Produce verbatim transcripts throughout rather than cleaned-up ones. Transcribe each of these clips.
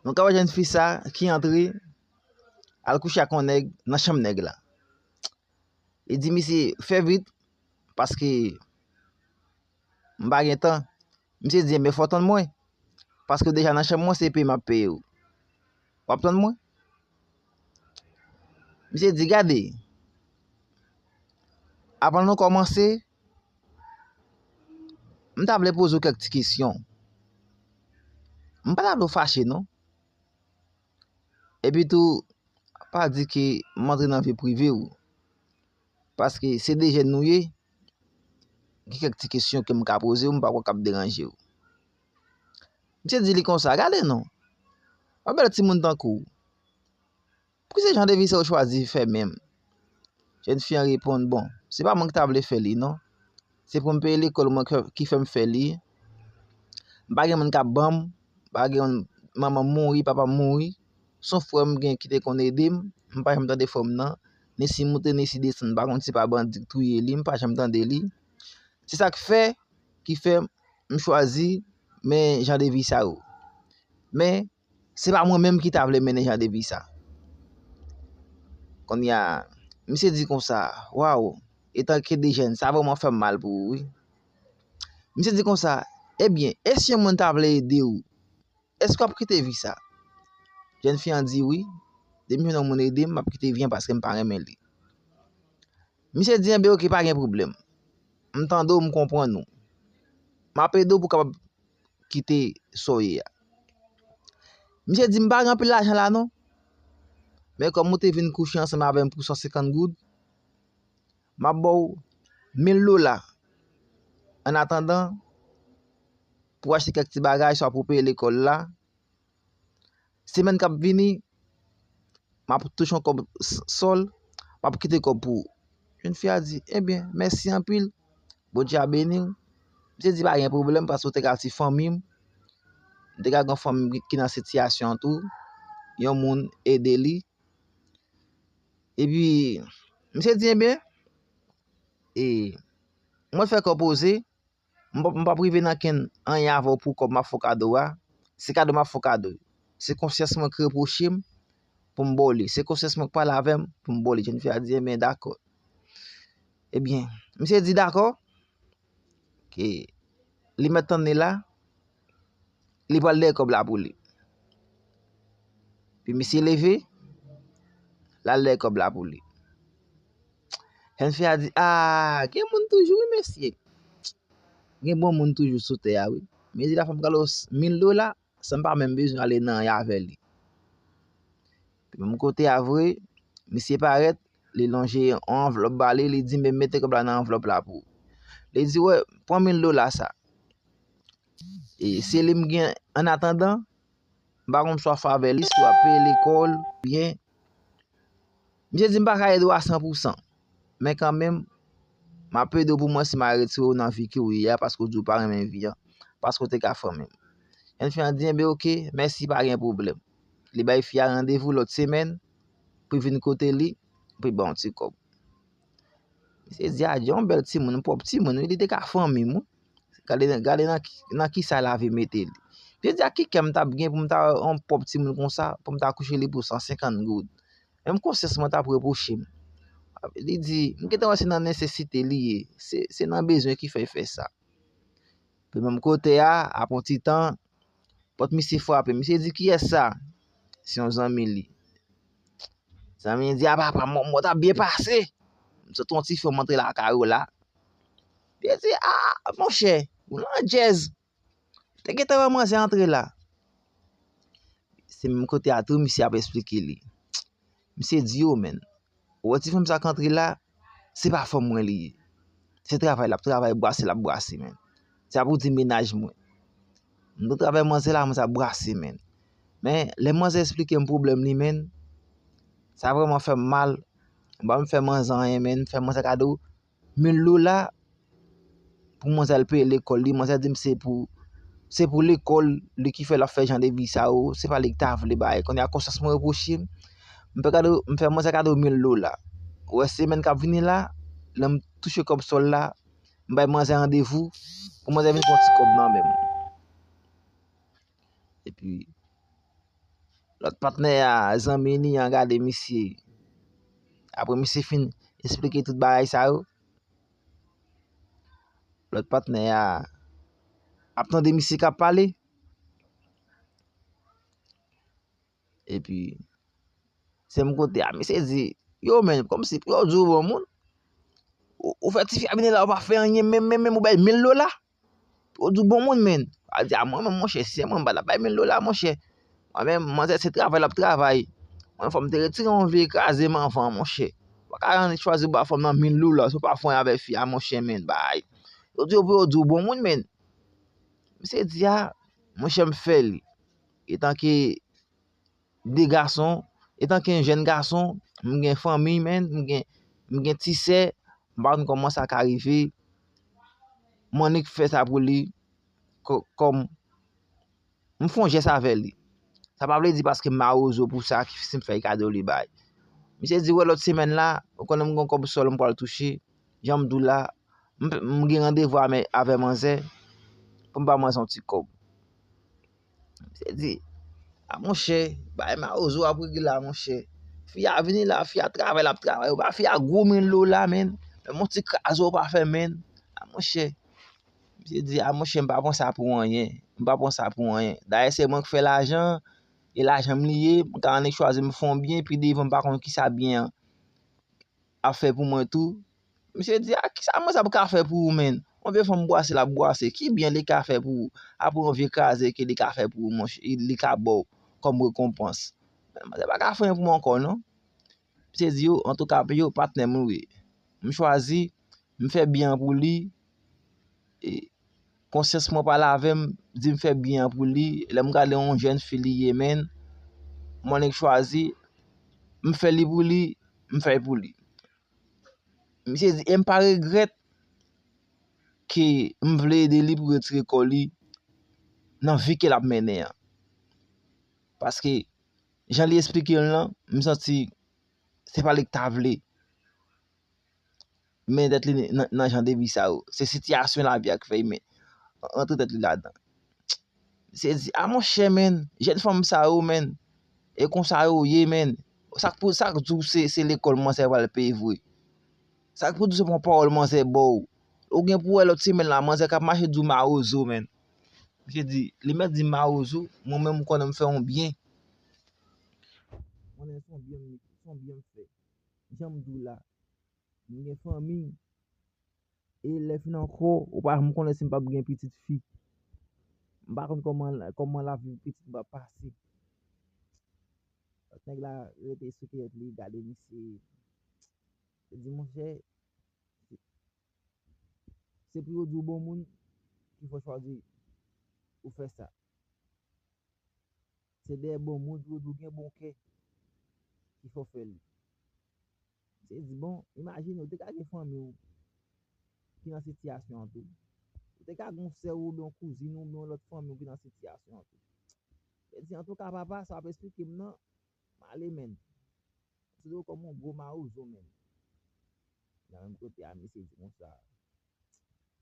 Nou ka wè jèn fi sa ki antre al kouche ak yon nèg nan chanm nèg la. Li di misye fè vit paske m pa gen tan. Misye di men fò tann mwen paske w deja nan chanm mwen se peye m ap peye w. W ap tann mwen? Misye di gade, avan nou kòmanse, m ta vle poze w kèk ti kesyon. M pa ta vle w fache non. Epi tou, pa di ke m antre nan vi prive w. Paske se de jèn nou ye, gen kèk ti kesyon ke m ka poze w, m pa kwè k ap deranje w. Misye di li konsa, gade non, yon bèl timoun tankou w, poukisa jan de vi sa w chwazi fè menm? Jèn fi an reponn, bon, se pa mwen ki ta vle fè li non. Se pou m peye lekòl mwen ki fè m fè li. M pa gen moun k ap ban m, m pa gen manman m mouri, papa m mouri. Se yon frè m gen ki te konn ede m, m pa janm tande frè m nan. Ni si moute, ni si desann, m pa konn si pa bandi k touye li, m pa janm tande li. Se sa k fè, ki fè m chwazi men jan de vi sa yo. Men, se pa mwen menm ki ta vle mennen jan de vi sa. Kounye a, misye di konsa, waw, etanke de jèn, sa vrèman fè m mal pou ou, wi. Misye di konsa, ebyen, e si yon moun ta vle ede w, èske w ap kite vi sa? Jèn fi an di wi, depi m jwenn yon moun ede m, m ap kite vi an paske m pa renmen li. Misye di, enben, oke, pa gen pwoblèm. M tande w, m konprann ou. M ap ede w pou w kapab kite sa w ye a. Misye di, m pa gen anpil lajan la non. Men kòm ou te vin kouche ansanm avè m pou san senkant goud, m ap ba w mil dola. Annatandan, pou w achte kèk ti bagay, swa pou w peye lekòl la. Semèn k ap vini, m ap touche yon kòb s- sòl, m ap kite kòb pou ou. Jèn fi a di, ebyen, mèsi anpil. Bondye a beni w. Misye di, pa gen pwoblèm, paske w te ka al ti fanmi m. M te ka gen yon fanmi m ki nan sitiyasyon an tou. Yon moun ede li. Epi, misye di, ebyen, e, mwen fè kò poze, m p- m p ap rive nan kenn anyen avè w pou kòb m ap fè w kado a. Se kado m ap fè w kado. Se konsyans mwen ki repwoche m pou m ba w li. Se konsyans mwen ki pale avè m pou m ba w li. Jèn fi a di, ebyen, dakò. Ebyen, misye di dakò. Ke li mèt tann li la, li pral dèyè kòb la pou li. Pi misye leve, l al dèyè kòb la pou li. Jèn fi a di, a, gen moun toujou, wi, mesye. Gen bon moun toujou sou tè a, wi. Men di la fè m kado mil dola, san m pa menm bezwen ale nan anyen avè li. Pi menm kote a vre, misye parèt, li lonje yon anvlòp ba li, li di, men mete kòb la nan anvlòp la pou ou. Li di, wè, pran mil dola sa. E se li m gen annatandan, m pa konn swa favè li, swa peye lekòl, byen. Misye di m pa ka ede w a san pou san. Men kanmenm, m ap ede w pou mwen si m a retire w nan vi ke w ye a, paske w di w pa renmen vi an, paske w te ka fanmi m. Jèn fi an di, enben oke, mèsi, pa gen pwoblèm. Li bay fi a randevou lòt semèn, pou l vin kote li, pou l ba yon ti kòb. Misye di, adje, yon bèl timoun, yon pwòp timoun, wi, li te ka fanmi m, wi. Gade, gade nan ki, nan kisa lavi mete li. Misye di, ak ki kè m t ap gen pou m ta wè yon pwòp timoun konsa, pou m ta kouche li pou san senkant goud. Menm konsyans mwen t ap repwoche m. Li di, m gentan wè se nan nesesite li ye. Se, se nan bezwen ki fè l fè sa. Pi menm kote a, apre yon ti tan, pòt misye frape. Misye di, kiyès sa? Se yon zanmi li. Zanmi li di, a papa, mò, mò t ap byen pase. M sot yon ti fè m antre lakay ou la. Li di, a, monchè, ou nan djèz. Te gentan wè manzè antre la. Se menm kote a tou, misye ap esplike li. Misye di yo, menn, ou wè ti fanm sa k antre la, se pa fanm mwen li ye. Se travay l ap travay, brase l ap brase, menn. Se pa pou di mennaj mwen. M t travay manzè la, manzè ap brase, menn. Men, lè manzè esplike m pwoblèm li, menn, sa vrèman fè m mal. M pa menm fè manzè anyen, menn. M fè manzè kado mil dola pou manzè al peye lekòl li. Manzè di m se pou, se pou lekòl li ki fè l ap fè jan de vi sa yo. Se pa li ki ta vle bay. Kounye a konsyans mwen repwoche m. M fè kado, m fè manzè kado mil dola. Ou wè semèn k ap vini la, lè m touche kòb sòl la, m bay manzè randevou pou manzè vin pran ti kòb nan men m. Epi, Lòt patnè a, zanmi li an, gade misye. Apre misye fin esplike tout bagay sa yo, lòt patnè a ap tande misye k ap pale. Epi, se m kote a, misye di, yo, men, kòmsi pou yo di w bon moun. Ou, ou fè tifi a vini la, ou pa fè anyen, menm, menm, menm, ou bay mil dola. Ou di w bon moun, men. A di, a mwen, menm, monchè, si se mwen, m pa t ap bay mil dola, monchè. Mwen menm, manzè se travay l ap travay. Mwen, fò m te retire yon vye kraze m anvan, monchè. Ou pa ka annik chwazi ba fanm nan mil dola, si w pa fè anyen avèk fi a, monchè, men, bay. Yo di w pou yo di w bon moun, men. Misye di, a, monchè, m fè li. Etanke de gason, etanke yon jèn gason, m gen fanmi, men, m gen, m gen ti sè, m pa konn kòman sa ka rive, m annik fè sa pou li, kò-, kòm, m fè yon jès avè li. Sa pa vle di paske m mawozo pou sa, ki si m fè kado li bay. Misye di, wè, lòt semèn la, ou konnen m gen yon kòb sòl m pral touche, jan m di w la, m, m gen randevou avè, avè manzè, pou m ba manzè yon ti kòb. Misye di, a monchè, bay mawozo ap regle la, monchè. Fi a vini la, fi a travay, l ap travay. Ou pa fi a gwo mil dola, men. Menm yon ti kraze ou pa fè, men. A monchè. Misye di, a monchè, m pa pran sa pou anyen. M pa pran sa pou anyen. Dayè, se mwen k fè lajan, e lajan m li ye, m ka annik chwazi m fè yon byen, pi devan m pa konn kisa byen an ap fè pou mwen tou. Misye di, a, kisa mwen sa pou ka fè pou ou, menn? Yon vye fanm bwase l ap bwase, ki byen li ka fè pou ou? Apre yon vye kraze ke li ka fè pou ou, monchè, li ka ba w kòm rekonpans. Men manzè pa ka fè anyen pou mwen ankò, non. Misye di, yo, antouka, yo, patnè m, wi. M chwazi, m fè byen an pou li, e konsyans mwen pale avè m, di m fè byen an pou li. Lè m gade yon jèn fi li ye, menn, m annik chwazi, m fè li pou li, m fè l pou li. Misye di, e m pa regrèt ke m vle ede li pou retire kò li nan vi ke l ap mennen an. Paske, jan li esplike l lan, m santi se pa li k ta vle mennen tèt li nan, nan jan de vi sa yo. Se sitiyasyon lavi a k fè l men, rantre tèt li ladan. Se di, a monchè, menn, jèn fanm sa yo, menn, e konsa yo ye, menn. Sa k pou, sa k di w se, se lekòl manzè pral peye vre? Sa k pou di w se pran pawòl manzè ba w? Ou gen pou wè lòt semèn la, manzè k ap mache di w mawozo, menn. Misye di, li mèt di m mawozo, mwen menm m konnen m fè yon byen. Mwen menm se yon byen m, se yon byen m fè. Jan m di w la, m gen fanmi. E lè fin ankò, ou pa janm konnen si m p ap gen pitit fi. M pa konn kòman, kòman lavi pitit m ap pase. Lòt nèg la rete sou kiyèt li, gade misye. Li di, monchè, se, se pou yo di w bon moun ki fè w chwazi ou fè sa. Se dèyè bon moun pou yo di w gen bon kè ki fè w fè li. Se di, bon, imajine, ou te ka gen fanmi w ki nan sitiyasyon an tou. Ou te ka gen yon sè w oubyen yon kouzin w oubyen yon lòt fanmi w ki nan sitiyasyon an tou. Se di, antouka, papa, sa w ap esplike m nan, m ale, menn. Konsidere w kòm yon gwo mawozo, menn. Nan menm kote a, misye di konsa,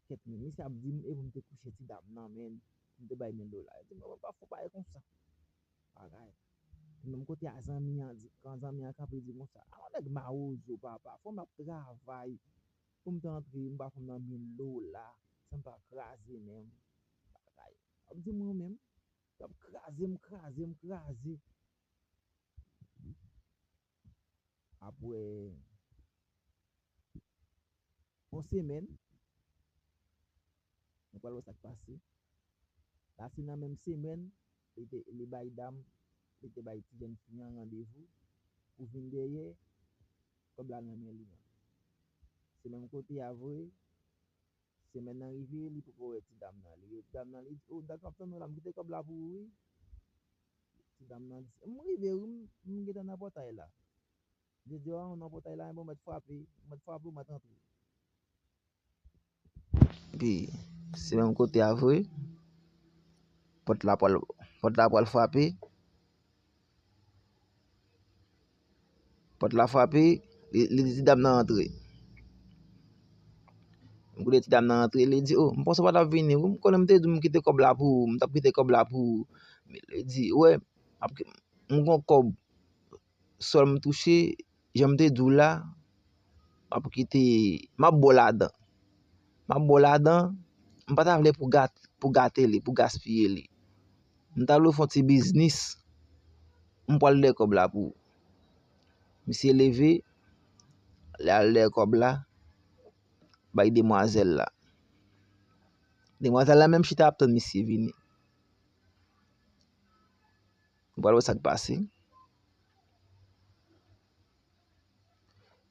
kèt, men, misye ap di m, e pou m te kouche ti dam nan, menn, pou m te bay mil dola. Li di, mwen, mwen pa fè bagay konsa. Bagay. Menm kote a, zanmi an di, kan zanmi an kanpe, di konsa, a, yon nèg mawozo, papa, fanm ap travay pou m te antre, m pa fanm nan mil dola, san m pa kraze menm. Bagay. Ap di mwen menm, l ap kraze m, kraze m, kraze. Apre yon semèn, nou pral wè sa k pase. La, se nan menm semèn, li te, li bay dam, li te bay ti jèn fi an randevou pou vin dèyè kòb la nan men li an. Se menm kote a vre, semèn nan rive, li poko wè ti dam nan. Li rele ti dam nan, li di, o, m t ap tann ou la, m kite kòb la pou ou, wi. Ti dam nan di, m rive, wi, m, m gentan nan pòtay la. Li di, a, ou nan pòtay la, men bon, mèt frape, mèt frape, ou mèt antre. Epi, se menm kote a vre, pòt la pral, pòt la pral frape. Pòt la frape, li, li di ti dam nan antre. M koute ti dam nan antre, li di, o, m panse w pa t ap vini, wi, m konnen m te di w m kite kòb la pou ou, m t ap kite kòb la pou ou. Li di, wè, m ap ki-, m gon kòb, sòl m touche, jan m te di w la, m ap kite, m ap ba w ladan. M ap ba w ladan, m pa ta vle pou gat-, pou gate li, pou gaspiye li. M ta vle w fè yon ti biznis, m pral dèyè kòb la pou ou. Misye leve, li al dèyè kòb la, bay demwazèl la. Demwazèl la menm chita ap tann misye vini. Nou pral wè sa k pase.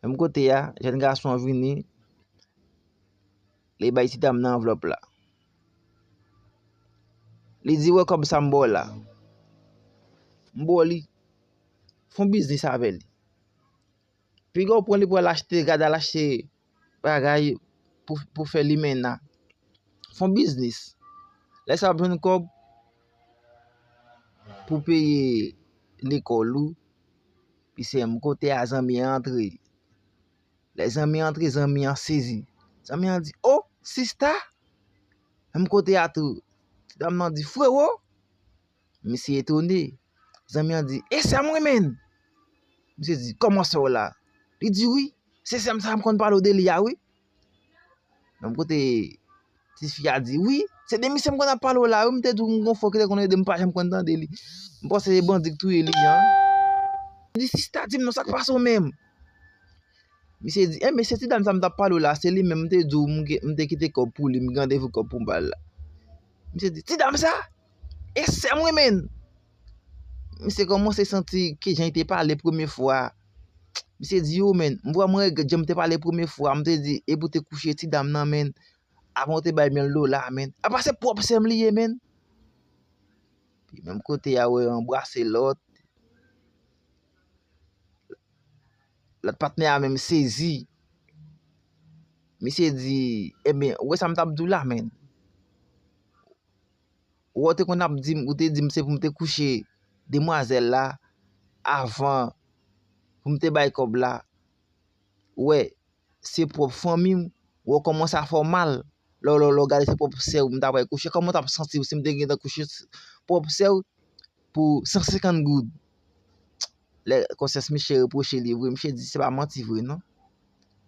Menm kote a, jèn gason an vini, li bay ti dam nan anvlòp la. Li di, "Wè kòb sa m ba w la. M ba w li. Fè yon biznis avè li." Piga w pran li pou al achte, gad al achte bagay pou, pou fè limena. Fè yon biznis. Lè sa w ap jwenn kòb pou peye lekòl ou, pi se menm kote a zanmi an antre. Lè zanmi an antre, zanmi an sezi. Zanmi an di, "O, sista!" Menm kote a tou, ti dam nan di, "Frewo!" Misye etone. Zanmi an di, "E sè mwen, menn!" Misye di, "Kòman sè w la?" Li di, "Wi, se sè m sa m konn pale w de li a, wi." Menm kote, ti fi a di, "Wi, se de misye m konn ap pale w la, wi, m te di w m gon frè ki te konn ede m, m pa janm konn tande li. M panse se bandi k touye li an." Li di, "Sista, di m non, sa k pase w menm?" Misye di, "Enben, se ti dam sa m t ap pale w la, se li menm m te di w m gen, m te kite kòb pou li, m gen randevou kòb pou m ba l la." Misye di, "Ti dam sa? E sè mwen, menn!" Misye kòmanse santi ke jan li te pale premye fwa. Misye di, "Yo, menn, m vrèman regrèt jan m te pale premye fwa, m te di, e pou te kouche ti dam nan, menn, avan w te bay mil dola, menn. Apa se pwòp sè m li ye, menn." Pi menm kote a, wè, anbrase lòt. Lòt patnè a menm sezi. Misye di, "Ebyen, ou wè sa m t ap di w la, menn? Ou wè, ou te konn ap di m, ou te di m se pou m te kouche demwazèl la avan pou m te bay kòb la. Ou wè, se pwòp fanmi m, ou wè w kòmanse a fè w mal. Lè w, lè w, lè w gade se pwòp sè w m ta pral kouche. Kòman w t ap santi w si m te gentan kouche s-, pwòp sè w pou san senkant goud?" Lè konsyans misye repwoche li vre, misye di, "Se pa manti vre, non.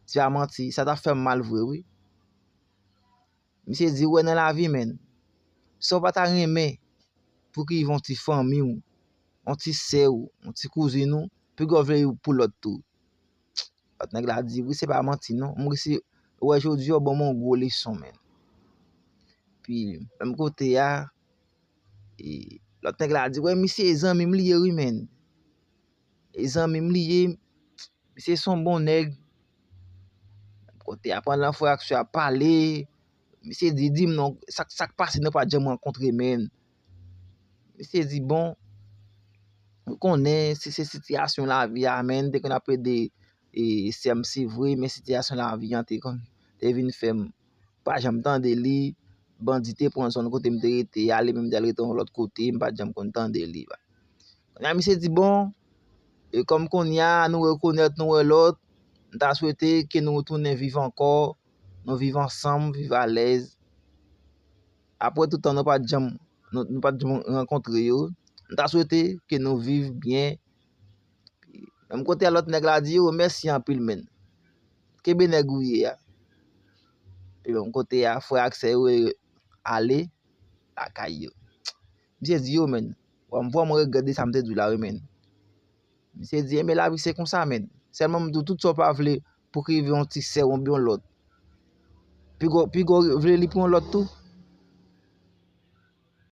Se pa manti, sa t ap fè m mal vre, wi." Misye di, "Ou wè nan lavi, menn, sa w pa ta renmen pou ki rive yon ti fanmi w, yon ti sè w, yon ti kouzin ou, piga w vle pou lòt tou." Lòt nèg la di, "Wi, se pa manti, non. M resi wè jodi a, w ban m yon gwo leson, menn." Pi, menm kote a, e, lòt nèg la di, "Wè, misye, e zanmi m li ye, wi, menn. E zanmi m li ye, misye se yon bon nèg." Kote a, pandan frè ak sè a ap pale, misye di, "Di m non, sa k, sa k pase nou pa t janm rankontre, menn?" Misye di, "Bon, ou konnen, si se sitiyasyon lavi a, menn, te konn ap ede, e, sè m, se vre, men sitiyasyon lavi an te konn, te vin fè m pa janm tande li. Bandi te pran zòn kote m te rete a, li menm te al rete yon lòt kote, m pa t janm konn tande li." Kounye a, misye di, "Bon, e kòm kounye a, nou rekonèt, nou wè lòt, m ta swete ke nou retounen viv ankò, nou viv ansanm, viv alèz. Apre tout tan nou pa t janm, nou, nou pa t janm rankontre yo, m ta swete ke nou viv byen." Menm kote a, lòt nèg la di, "Yo, mèsi anpil, menn. Kenbe nèg ou ye a." Epi menm kote a, frè ak sè yo ale lakay yo. Misye di, "Yo, menn, m vrèman regrèt de sa m te di w la, wi, menn." Misye di, "Enben, lavi se konsa, menn. Sèlman m di w, tout sa w pa vle pou ki rive yon ti sè w oubyen yon lòt, piga w, piga w vle li pou yon lòt tou."